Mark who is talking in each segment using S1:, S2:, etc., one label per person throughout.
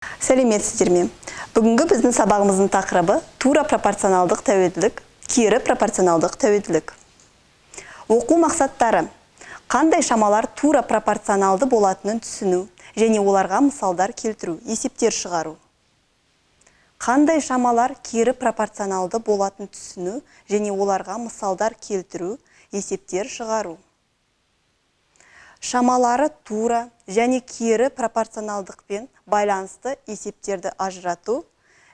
S1: Сәлеметсіздер ме? Бүгінгі біздің сабағымыздың тақырыбы тура пропорционалдық тәуелділік, кері пропорционалдық тәуелділік. Оқу мақсаттары: қандай шамалар тура пропорционалды болатынын түсіну және оларға мысалдар келтіру, есептер шығару. Қандай шамалар кері пропорционалды болатынын түсіну және оларға мысалдар келтіру, есептер шығару. Шамалары тура және кері пропорционалдықпен байланысты есептерді ажырату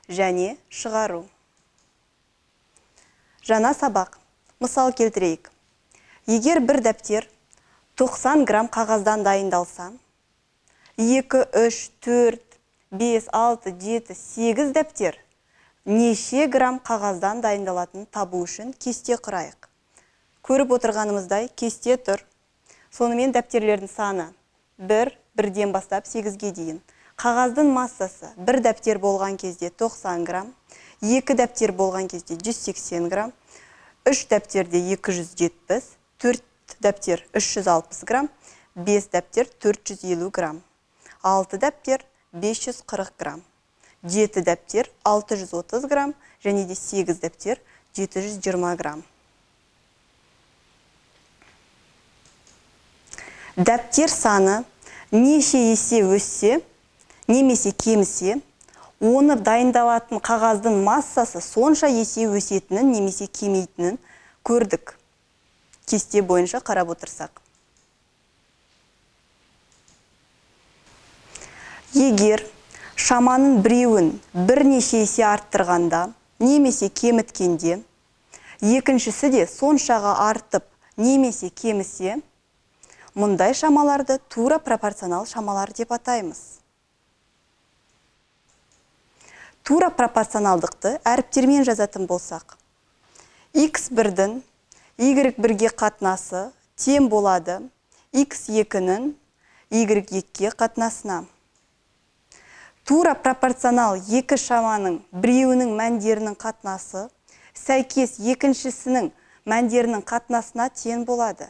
S1: және шығару. Жаңа сабақ. Мысал келтірейік. Егер бір дәптер 90 грамм қағаздан дайындалса, 2, 3, 4, 5, 6, 7, 8 дәптер неше грамм қағаздан дайындалатынын табу үшін кесте құрайық. Көріп отырғанымыздай кесте тұр. Сонымен дәптерлердің саны 1, 1-ден бастап 8-ге дейін. Қағаздың массасы бір дәптер болған кезде 90 грамм, 2 дәптер болған кезде 180 грамм, 3 дәптерде 270, 4 дәптер 360 грамм, 5 дәптер 450 грамм, 6 дәптер 540 грамм, 7 дәптер 630 грамм және де 8 дәптер 720 грамм. Дәптер саны неше есе өссе, немесе кемісе, оны дайындалатын қағаздың массасы сонша есе өсетінін немесе кемейтінін көрдік. Кесте бойынша қарап отырсақ. Егер шаманың біреуін бірнеше есе арттырғанда немесе кеміткенде, екіншісі де соншаға артып немесе кемісе, мұндай шамаларды тура пропорционал шамалар деп атаймыз. Тура пропорционалдықты әріптермен жазатын болсақ, x1-дің y1-ге қатынасы тең болады x2-нің y2-ге қатынасына. Тура пропорционал екі шаманың біреуінің мәндерінің қатынасы сәйкес екіншісінің мәндерінің қатынасына тең болады.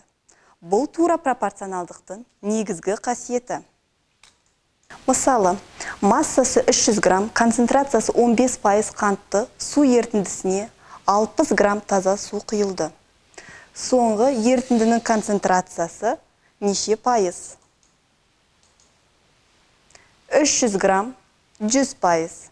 S1: Бұл тура пропорционалдықтың негізгі қасиеті. Мысалы, массасы 300 грамм, концентрациясы 15% қантты су ерітіндісіне 60 грамм таза су құйылды. Соңғы ерітіндінің концентрациясы неше пайыз? 300 грамм 100%.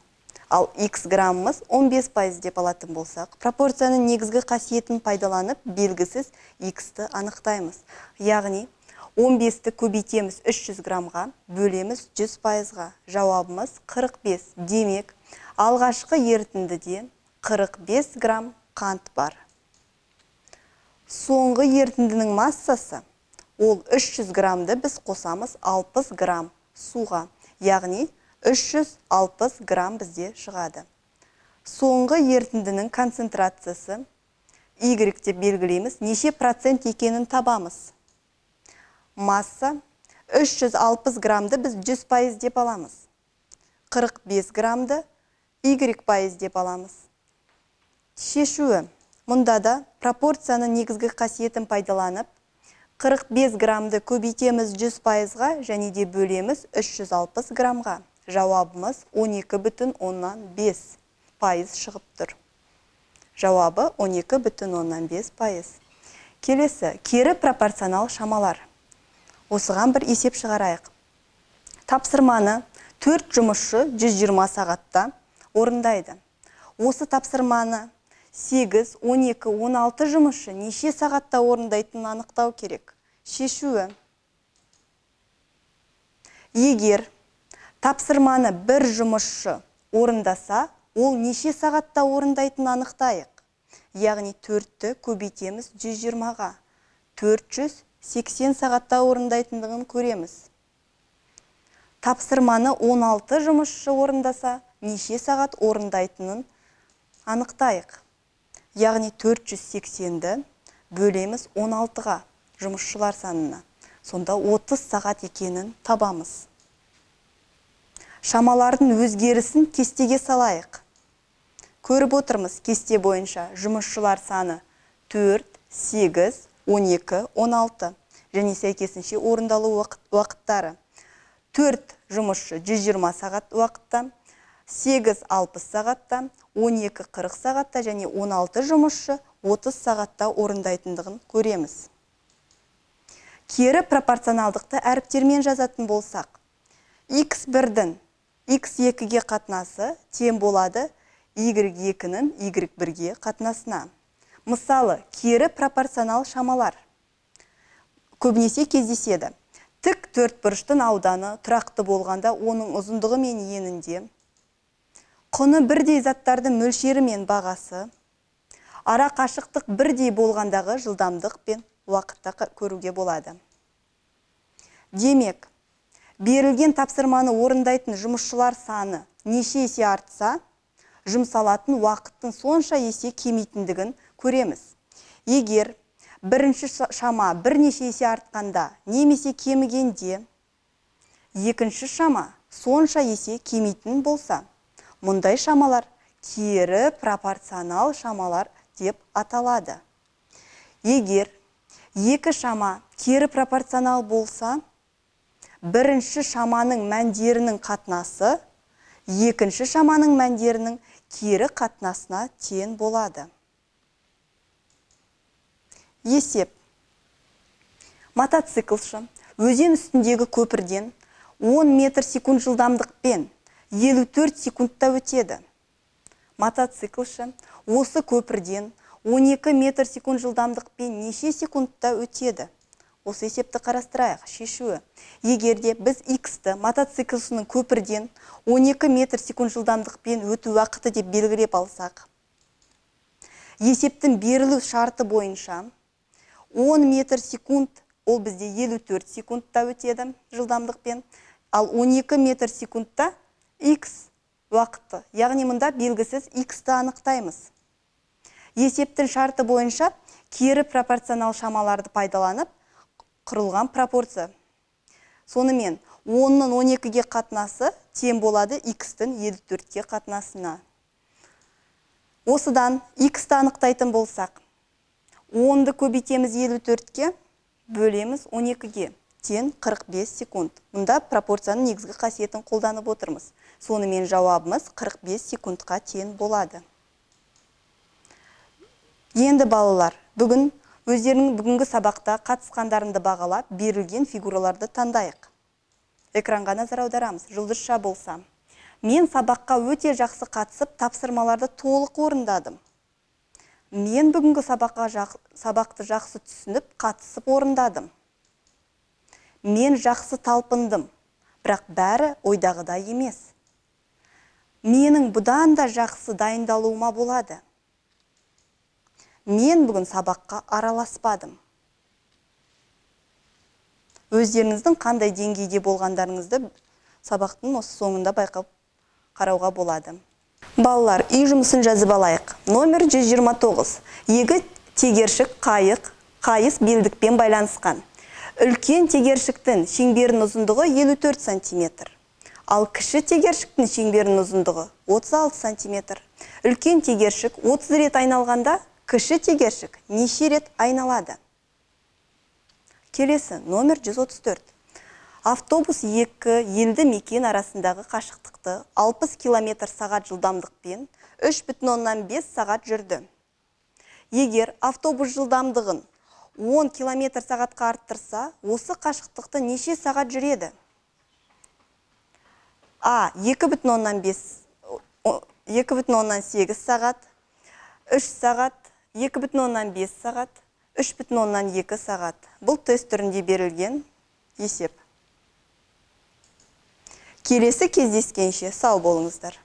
S1: Ал x граммымыз 15% деп алатын болсақ, пропорцияның негізгі қасиетін пайдаланып, белгісіз x-ті анықтаймыз. Яғни 15-ті көбейтеміз 300 граммға, бөлеміз 100%-ға. Жауабымыз 45. Демек, алғашқы ерітіндіде 45 грамм қант бар. Соңғы ерітіндінің массасы, ол 300 граммды біз қосамыз 60 грамм суға, яғни 360 грамм бізде шығады. Соңғы ерітіндінің концентрациясы Y деп белгілейміз, неше процент екенін табамыз. Масса 360 граммды біз 100% деп аламыз. 45 граммды Y пайыз деп аламыз. Шешуі. Мұнда да пропорцияның негізгі қасиетін пайдаланып, 45 граммды көбейтеміз 100%-ға және де бөлеміз 360 граммға. Жауабымыз 12,5% шығып тұр. Жауабы 12,5%. Келесі, кері пропорционал шамалар. Осыған бір есеп шығарайық. Тапсырманы 4 жұмысшы 120 сағатта орындайды. Осы тапсырманы 8, 12, 16 жұмысшы неше сағатта орындайтынын анықтау керек. Шешуі. Егер тапсырманы бір жұмысшы орындаса, ол неше сағатта орындайтынын анықтайық. Яғни 4-ті көбейтеміз 120-ға. 480 сағатта орындайтындығын көреміз. Тапсырманы 16 жұмысшы орындаса, неше сағат орындайтынын анықтайық. Яғни 480-ді бөлеміз 16-ға жұмысшылар санына. Сонда 30 сағат екенін табамыз. Шамалардың өзгерісін кестеге салайық. Көріп отырмыз, кесте бойынша жұмысшылар саны 4, 8, 12, 16 және сәйкесінше орындалу уақыттары. 4 Жұмысшы 120 сағат уақытта, 8 60 сағатта, 12 40 сағатта және 16 жұмысшы 30 сағатта орындайтындығын көреміз. Кері пропорционалдықты әріптермен жазатын болсақ, x1-дің x2-ге қатынасы тең болады y2-нің y1-ге қатынасына. Мысалы, кері пропорционал шамалар көбінесе кездеседі. Тік төрт бұрыштың ауданы тұрақты болғанда оның ұзындығы мен енінде, құны бірдей заттардың мөлшері мен бағасы, ара қашықтық бірдей болғандағы жылдамдық пен уақытта көруге болады. Демек, берілген тапсырманы орындайтын жұмысшылар саны неше есе артса, жұмсалатын уақыттың сонша есе кемитіндігін көреміз. Егер бірінші шама бірнеше есе артқанда немесе кемігенде, екінші шама сонша есе кемитін болса, мұндай шамалар кері пропорционал шамалар деп аталады. Егер екі шама кері пропорционал болса, бірінші шаманың мәндерінің қатынасы екінші шаманың мәндерінің кері қатынасына тең болады. Есеп. Мотоциклшы өзен үстіндегі көпірден 10 метр секунд жылдамдықпен 54 секундта өтеді. Мотоциклшы осы көпірден 12 метр секунд жылдамдықпен неше секундта өтеді? Осы есепті қарастырайық. Шешуі. Егер де біз x-ті мотоциклшының көпірден 12 метр секунд жылдамдықпен өту уақыты деп белгілеп алсақ, есептің берілу шарты бойынша 10 метр секунд ол бізде 54 секундта өтеді жылдамдықпен, ал 12 метр секундта x уақыты, яғни мұнда белгісіз x-ті анықтаймыз. Есептің шарты бойынша кері пропорционал шамаларды пайдаланып құрылған пропорция. Сонымен 10-ның 12-ге қатынасы тең болады x-тің 54-ке қатынасына. Осыдан x-ті анықтайтын болсақ, 10-ды көбейтеміз 54-ке, бөлеміз 12-ге, тең 45 секунд. Мұнда пропорцияның негізгі қасиетін қолданып отырмыз. Сонымен жауабымыз 45 секундқа тең болады. Енді балалар, бүгін өздерінің бүгінгі сабақта қатысқандарынды бағалап, берілген фигураларды таңдайық. Экранға назар аударамыз. Жұлдызша болса, мен сабаққа өте жақсы қатысып, тапсырмаларды толық орындадым. Мен бүгінгі сабақты жақсы түсініп, қатысып орындадым. Мен жақсы талпындым, бірақ бәрі ойдағыдай емес. Менің бұдан да жақсы дайындалуыма болады. Мен бүгін сабаққа араласпадым. Өздеріңіздің қандай деңгейде болғандарыңызды сабақтың осы соңында байқап қарауға болады. Балалар, үй жұмысын жазып алайық. Номер 129. Екі тегершік қайық, қайыс белдікпен байланысқан. Үлкен тегершіктің шеңберінің ұзындығы 54 сантиметр. Ал кіші тегершіктің шеңберінің ұзындығы 36 сантиметр. Үлкен тегершік 30 рет айналғанда, кіші тегершік неше рет айналады? Келесі, номер 134. Автобус екі елді мекен арасындағы қашықтықты 60 километр сағат жылдамдықпен 3,5 сағат жүрді. Егер автобус жылдамдығын 10 километр сағатқа арттырса, осы қашықтықты неше сағат жүреді? А. 2,5, 2,8 сағат, 3 сағат, 2,5 сағат, 3,2 сағат. Бұл тест түрінде берілген есеп. Келесі кездескенше сау болыңыздар.